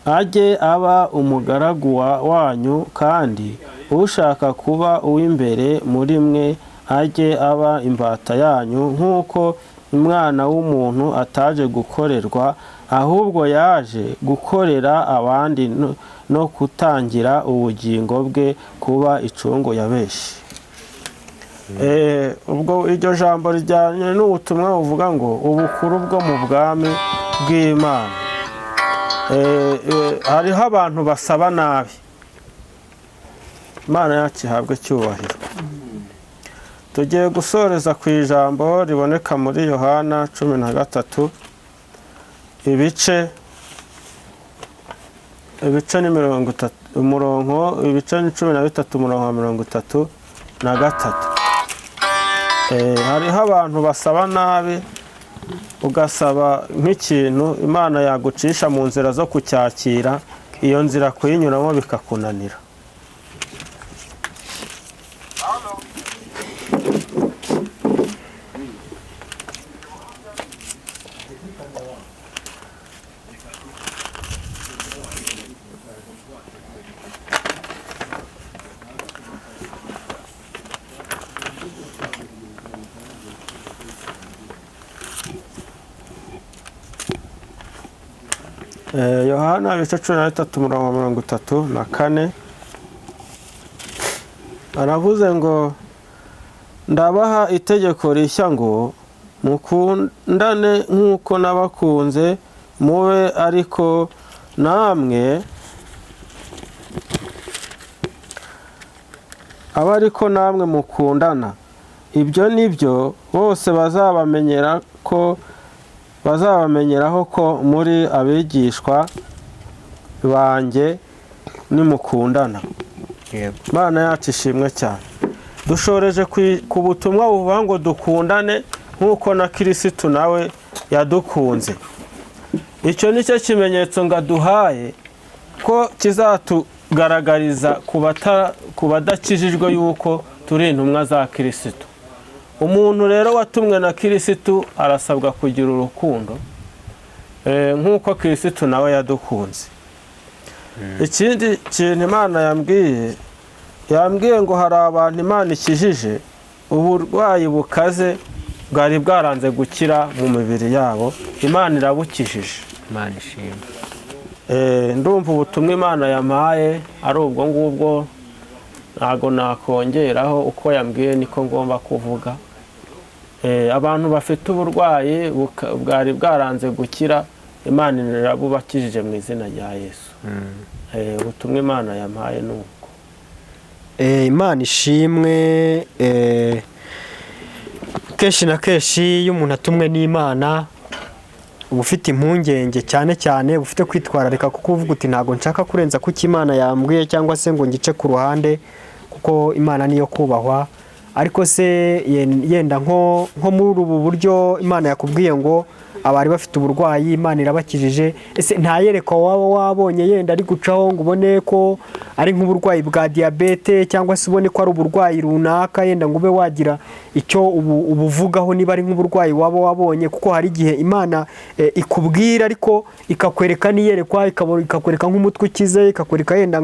ajye aba umugaragu wanyu, kandi ushaka kuba uw'imbere muri mwe ajye aba imbata yanyu, nk'uko Umwana w'umuntu ataje gukorerwa, ahubwo yaje gukorera abandi no kutangira ubugingo bwe kuba icungu ya benshi." Ubwo iryo jambo rijyanye n'ubutumwa buvuga ngo ubukuru bwo mu bwami bw'Imana. Hariho abantu basaba nabi. Imana yacu ihabwe icyubahiro. Tugiye gusoreza ku ijambo riboneka muri Yohana 13, ibice ni 30 umurongo, ibice ni 13 umurongo wa 33. Hariho abantu basaba nabi, ugasaba nk'ikintu Imana yagucisha mu nzira zo kucyakira, iyo nzira kuyinyuramo bikakunanira. Yohana ibice 13 umurongo 34 aravuze ngo: "Ndabaha itegeko rishya ngo mukundane nk'uko nabakunze, mube ariko namwe aba ariko namwe mukundana. Ibyo nibyo bose bazabamenyeraho ko muri abigishwa banjye nimukundana." Imana yacu ishimwe cyane. Dushoreje ku butumwa buvuga ngo dukundane nk'uko na Kirisitu nawe yadukunze. Icyo ni cyo kimenyetso ngo aduhaye ko kizatugaragariza ku badakijijwe yuko turi intumwa za Kirisitu. Umuntu rero watumwe na Kirisitu arasabwa kugira urukundo nk'uko Kirisitu nawe yadukunze. Ikindi kintu Imana yambwiye ngo hari abantu Imana ikijije uburwayi bukaze bwari bwaranze gukira mu mibiri yabo, Imana irabukijije. Imana ishimwe. Ndumva ubutumwa Imana yampaye ari ubwo ngubwo, ntago nakongeraho, uko yambwiye niko ngomba kuvuga. Abantu bafite uburwayi bwari bwaranze gukira, Imana irabubakijije mu izina rya Yesu. Ubutumwa Imana yampaye nuko. Imana ishimwe. Kenshi na kenshi iyo umuntu atumwe n'Imana uba ufite impungenge, cyane cyane ufite kwitwararika, kuko uvuga uti ntago nshaka kurenza kuko Imana yambwiye cyangwa se ngo ngice ku ruhande, kuko Imana niyo kubahwa. Ariko se yenda nko muri ubu buryo Imana yakubwiye ngo abari bafite uburwayi Imana irabakijije, ese nta yerekwa waba wabonye yenda ari gucaho ngo ubone ko ari nk'uburwayi bwa diyabete, cyangwa se ubone ko ari uburwayi runaka, yenda ngo ube wagira icyo ubuvugaho niba ari nk'uburwayi waba wabonye? Kuko hari igihe Imana ikubwira ariko ikakwereka n'iyerekwa, ikakwereka nk'umutwe ukize, ikakwereka yenda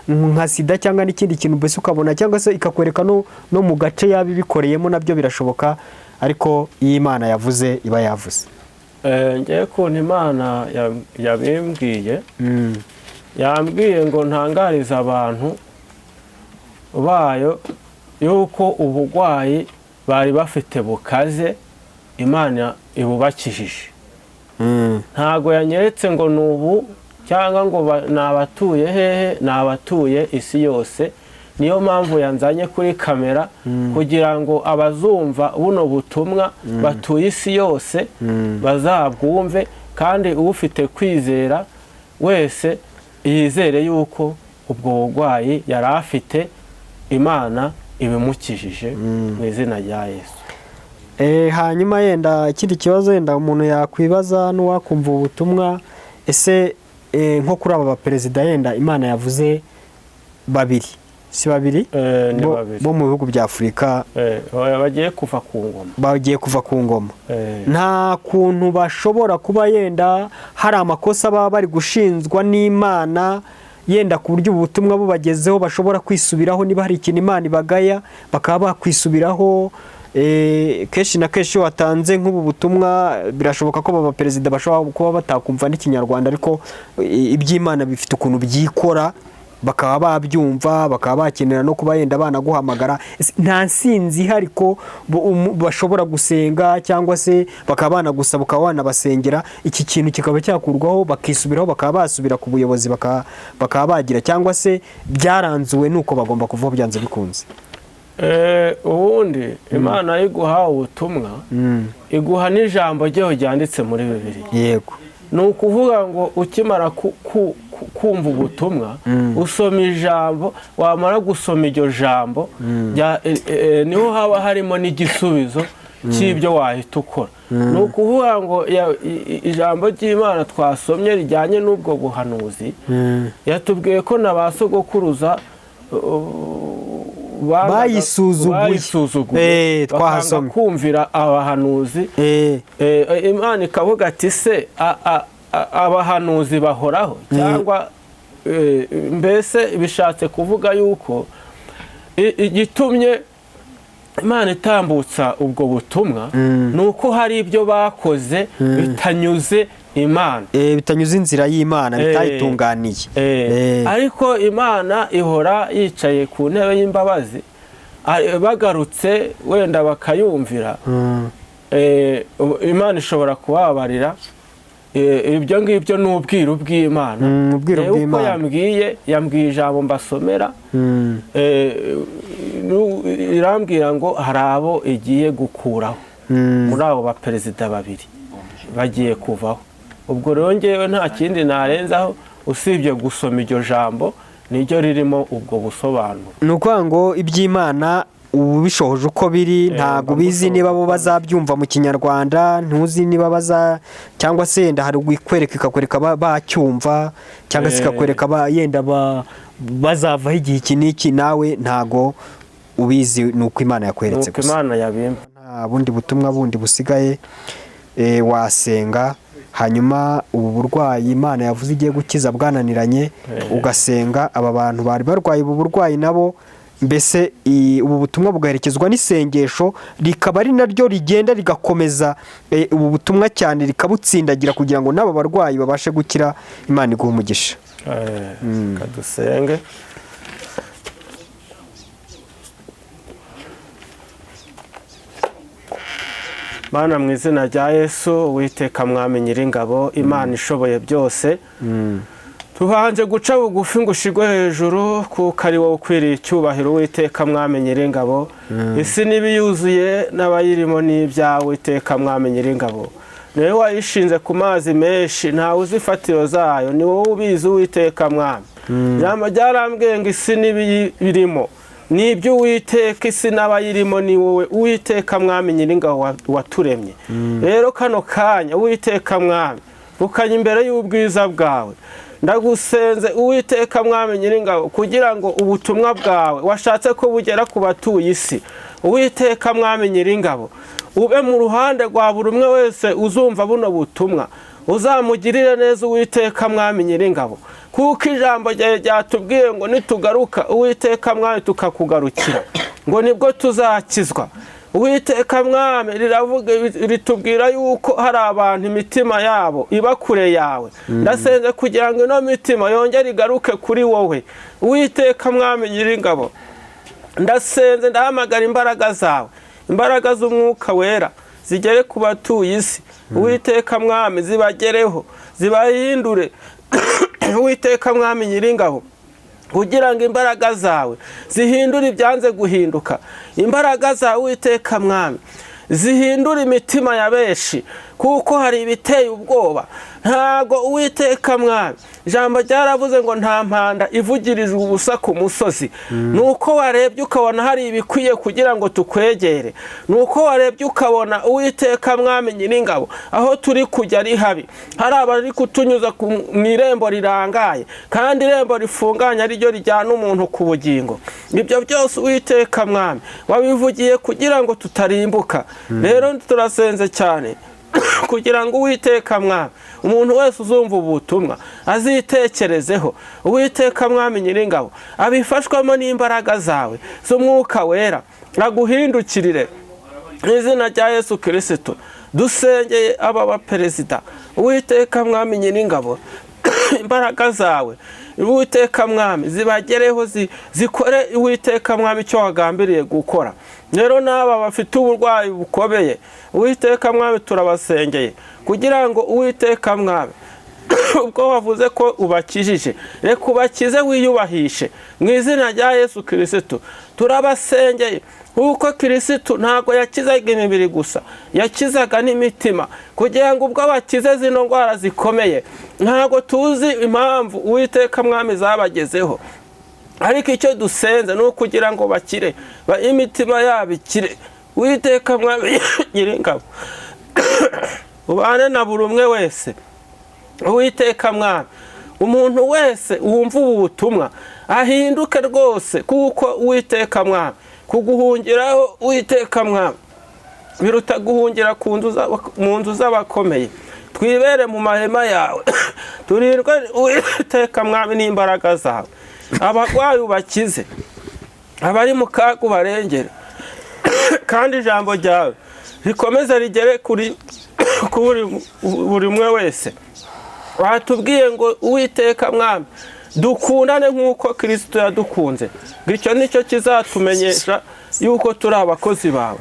nka sida cyangwa n'ikindi kintu, mbese ukabona, cyangwa se ikakwereka no mu gace yaba ibikoreyemo, nabyo birashoboka. Ariko iyo Imana yavuze iba yavuze. Ngewe ukuntu Imana yabimbwiye, yambwiye ngo ntangarize abantu bayo yuko uburwayi bari bafite bukaze Imana ibubakijije. Ntago yanyeretse ngo ni ubu cyangwa ngo ni abatuye hehe, ni abatuye isi yose. Niyo mpamvu yanzanye kuri kamera, kugira ngo abazumva buno butumwa batuye isi yose bazabwumve, kandi ufite kwizera wese yizere yuko ubwo burwayi yari afite Imana ibimukijije mu izina rya Yesu. Hanyuma yenda ikindi kibazo yenda umuntu yakwibaza n'uwakumva ubutumwa, ese nko kuri aba baperezida yenda Imana yavuze babiri, si babiri bo mu bihugu bya Afurika bagiye kuva ku ngoma, bagiye kuva ku ngoma, nta kuntu bashobora kuba yenda hari amakosa baba bari gushinzwa n'Imana, yenda ku buryo ubutumwa bubagezeho bashobora kwisubiraho, niba hari ikintu Imana ibagaya bakaba bakwisubiraho? Kenshi na kenshi iyo watanze nk'ubu butumwa birashoboka ko aba perezida bashobora kuba batakumva n'ikinyarwanda, ariko iby'Imana bifite ukuntu byikora bakaba babyumva, bakaba bakenera no kuba yenda banaguhamagara. Nta nsinzi ihari ko bashobora gusenga cyangwa se bakaba banagusaba ukaba wanabasengera, iki kintu kikaba cyakurwaho bakisubiraho, bakaba basubira ku buyobozi, bakaba bagira, cyangwa se byaranzuwe nuko bagomba kuvaho byanze bikunze? Ubundi Imana iguha ubutumwa, iguha n'ijambo ryayo ryanditse muri Bibiliya. Yego. Ni ukuvuga ngo ukimara kumva ubutumwa usoma ijambo, wamara gusoma iryo jambo niho haba harimo n'igisubizo cy'ibyo wahita ukora. Ni ukuvuga ngo ijambo ry'Imana twasomye rijyanye n'ubwo buhanuzi, yatubwiye ko na ba sogokuruza bayisuzuguye, twahasomye kumvira abahanuzi. Imana ikavuga ati se abahanuzi bahoraho, cyangwa mbese bishatse kuvuga yuko igitumye Imana itambutsa ubwo butumwa nuko hari ibyo bakoze bitanyuze Imana, bitanyuze inzira y'Imana, bitayitunganiye. Ariko Imana ihora yicaye ku ntebe y'imbabazi, bagarutse wenda bakayumvira, Imana ishobora kubabarira. Ibyo ngibyo ni ubwiru bw'Imana. Uko yambwiye ijambo mbasomera, irambwira ngo hari abo igiye gukuraho muri abo baperezida babiri bagiye kuvaho. Ubwo rero ngewe nta kindi narenzaho usibye gusoma iryo jambo, niryo ririmo ubwo busobanuro. Ni ukuvuga ngo iby'Imana ubu bishohoje uko biri, ntabwo ubizi niba bo bazabyumva mu kinyarwanda, ntuzi niba baza, cyangwa se yenda hari ikwereka ikakwereka bacyumva, cyangwa se ikakwereka yenda bazavaho igihe iki n'iki, nawe ntago ubizi, ni uko Imana yakweretse gusa. Imana yabimba. Nta bundi butumwa bundi busigaye, wasenga hanyuma ubu burwayi Imana yavuze igiye gukiza bwananiranye, ugasenga aba bantu bari barwaye ubu burwayi nabo, mbese ubu butumwa bugaherekezwa n'isengesho, rikaba ari naryo rigenda rigakomeza ubu butumwa cyane, rikabutsindagira kugira ngo n'aba barwayi babashe gukira. Imana iguhe umugisha. Kadusenge. Mana mu izina rya Yesu, Uwiteka Mwami Nyiringabo, Imana ishoboye byose, tubanje guca bugufi ngo ushigwe hejuru, kuko ari wowe ukwiriye icyubahiro. Uwiteka Mwami Nyiringabo, isi n'ibiyuzuye n'abayirimo n'ibyawe. Uwiteka Mwami Nyiringabo, niwe wayishinze ku mazi menshi, ntawe uzi ifatiro zayo, ni wowe ubizi. Uwiteka Mwami, ryarambwiye ngo isi n'ibiyirimo Ni iby'Uwiteka, isi n'abayirimo ni wowe Uwiteka Mwami Nyiringabo waturemye. Rero kano kanya, Uwiteka Mwami, bukanye imbere y'ubwiza bwawe, ndagusenze, Uwiteka Mwami Nyiringabo, kugira ngo ubutumwa bwawe washatse ko bugera ku batuye isi, Uwiteka Mwami Nyiringabo, ube mu ruhande rwa buri umwe wese uzumva buno butumwa, uzamugirire neza, Uwiteka Mwami Nyiringabo, kuko ijambo ryawe ryatubwiye ngo nitugaruka, Uwiteka Mwami, tukakugarukira, ngo nibwo tuzakizwa. Uwiteka Mwami, riravuga ritubwira yuko hari abantu imitima yabo iba kure yawe. Ndasenze kugira ngo ino mitima yongere igaruke kuri wowe, Uwiteka Mwami Nyiringabo. Ndasenze, ndahamagara imbaraga zawe, imbaraga z'Umwuka Wera, zigere ku batuye isi, Uwiteka Mwami, zibagereho, zibahindure, Uwiteka Mwami Nyiringabo, kugira ngo imbaraga zawe zihindure ibyanze guhinduka, imbaraga zawe, Uwiteka Mwami, zihindura imitima ya benshi, kuko hari ibiteye ubwoba. Ntago, Uwiteka Mwami, ijambo ryaravuze ngo nta mpanda ivugirijwe ubusa ku musozi. Ni uko warebye ukabona hari ibikwiye kugira ngo tukwegere, ni uko warebye ukabona, Uwiteka Mwami Nyiringabo, aho turi kujya ari habi, hari abari kutunyuza mu irembo rirangaye, kandi irembo rifunganye ariryo rijyana umuntu ku bugingo. Ibyo byose, Uwiteka Mwami, wabivugiye kugira ngo tutarimbuka. Rero turasenze cyane kugira ngo, Uwiteka Mwami, umuntu wese uzumva ubutumwa azitekerezeho, Uwiteka Mwami Nyiringabo, abifashwamo n'imbaraga zawe z'Umwuka Wera, aguhindukirire mu izina rya Yesu Kirisito. Dusengeye aba baperezida, Uwiteka Mwami Nyiringabo, imbaraga zawe, Uwiteka Mwami, zibagereho, zikore, Uwiteka Mwami, icyo wagambiriye gukora. Rero n'aba bafite uburwayi bukomeye, Uwiteka Mwami, turabasengeye kugira ngo, Uwiteka Mwami, ubwo wavuze ko ubakijije, reka ubakize, wiyubahishe mu izina rya Yesu Kirisitu. Turabasengeye kuko Kirisitu ntabwo yakizaga imibiri gusa, yakizaga n'imitima, kugira ngo ubwo bakize zino ndwara zikomeye, ntabwo tuzi impamvu, Uwiteka Mwami, zabagezeho, ariko icyo dusenze ni ukugira ngo bakire, imitima yabo ikire. Uwiteka Mwami Nyiringabo, ubane na buri umwe wese. Uwiteka Mwami, umuntu wese wumva ubu butumwa ahinduke rwose, kuko, Uwiteka Mwami, kuguhungiraho, Uwiteka Mwami, biruta guhungira mu nzu z'abakomeye. Twibere mu mahema yawe, turirwe, Uwiteka Mwami, n'imbaraga zawe. Abarwayi ubakize, abari mu kaga ubarengere, kandi ijambo ryawe rikomeze rigere kuri buri umwe wese. Watubwiye ngo, Uwiteka Mwami, dukundane nk'uko Kirisito yadukunze, bityo nicyo kizatumenyesha yuko turi abakozi bawe.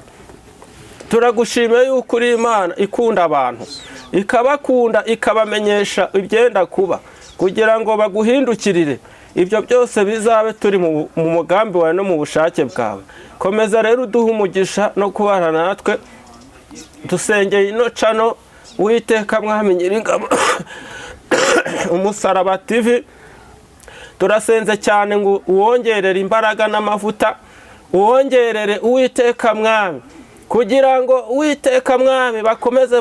Turagushimiye yuko uri Imana ikunda abantu, ikabakunda, ikabamenyesha ibyenda kuba kugira ngo baguhindukirire. Ibyo byose bizabe turi mu mugambi wawe no mu bushake bwawe. Komeza rero uduhe umugisha no kubana natwe. Dusengeye ino channel, Uwiteka Mwami Nyiringabo, Umusaraba TV. Turasenze cyane ngo uwongerere imbaraga n'amavuta, uwongerere, Uwiteka Mwami, kugira ngo, Uwiteka Mwami, bakomeze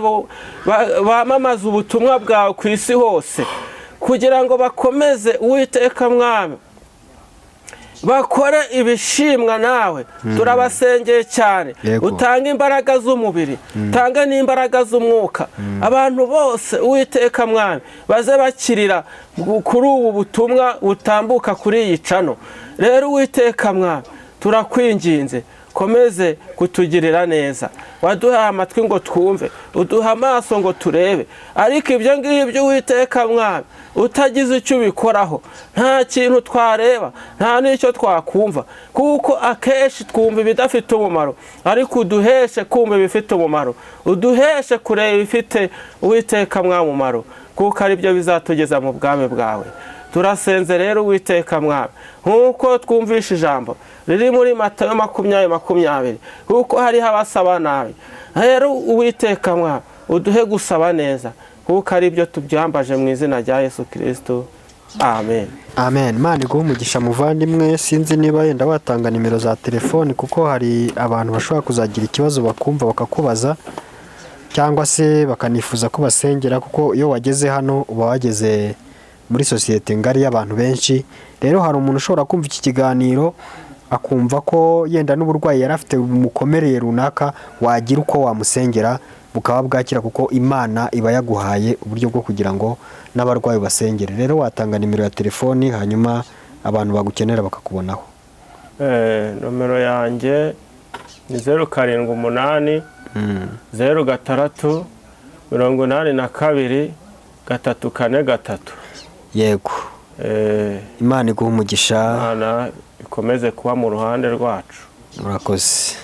bamamaze ubutumwa bwawe ku isi hose, kugira ngo bakomeze, Uwiteka Mwami, bakore ibishimwa nawe. Turabasengeye cyane. Utange imbaraga z'umubiri, utange n'imbaraga z'umwuka. Abantu bose, Uwiteka Mwami, baze bakirira kuri ubu butumwa butambuka kuri iyi channel. Rero, Uwiteka Mwami, turakwinginze, komeze kutugirira neza. Waduhaye amatwi ngo twumve, uduha amaso ngo turebe, ariko ibyo ngibyo, Uwiteka Mwami, utagize icyo ubikoraho, nta kintu twareba, nta n'icyo twakumva, kuko akenshi twumva ibidafite umumaro. Ariko uduheshe kumva ibifite umumaro, uduheshe kureba ibifite, Uwiteka Mwami, umumaro, kuko ari byo bizatugeza mu bwami bwawe. Turasenze rero, Uwiteka Mwami, nk'uko twumvishe ijambo riri muri Matayo 20:20, kuko hariho abasaba nabi. Rero, Uwiteka Mwami, uduhe gusaba neza, kuko ari byo tubyambaje mu izina rya Yesu Kirisito. Amen. Amen. Imana iguhe umugisha, muvandimwe. Sinzi niba yenda watanga nimero za telefoni, kuko hari abantu bashobora kuzagira ikibazo bakumva bakakubaza, cyangwa se bakanifuza ko basengera, kuko iyo wageze hano uba wageze muri sosiyete ngari y'abantu benshi. Rero hari umuntu ushobora kumva iki kiganiro akumva ko yenda n'uburwayi yari afite bumukomereye runaka, wagira uko wamusengera bukaba bwakira, kuko Imana iba yaguhaye uburyo bwo kugira ngo n'abarwayi basengere. Rero watanga nimero ya telefoni, hanyuma abantu bagukenera bakakubonaho. Nomero yanjye ni 078 06 82 343. Yego. Imana iguhe umugisha. Imana ikomeze kuba mu ruhande rwacu. Murakoze.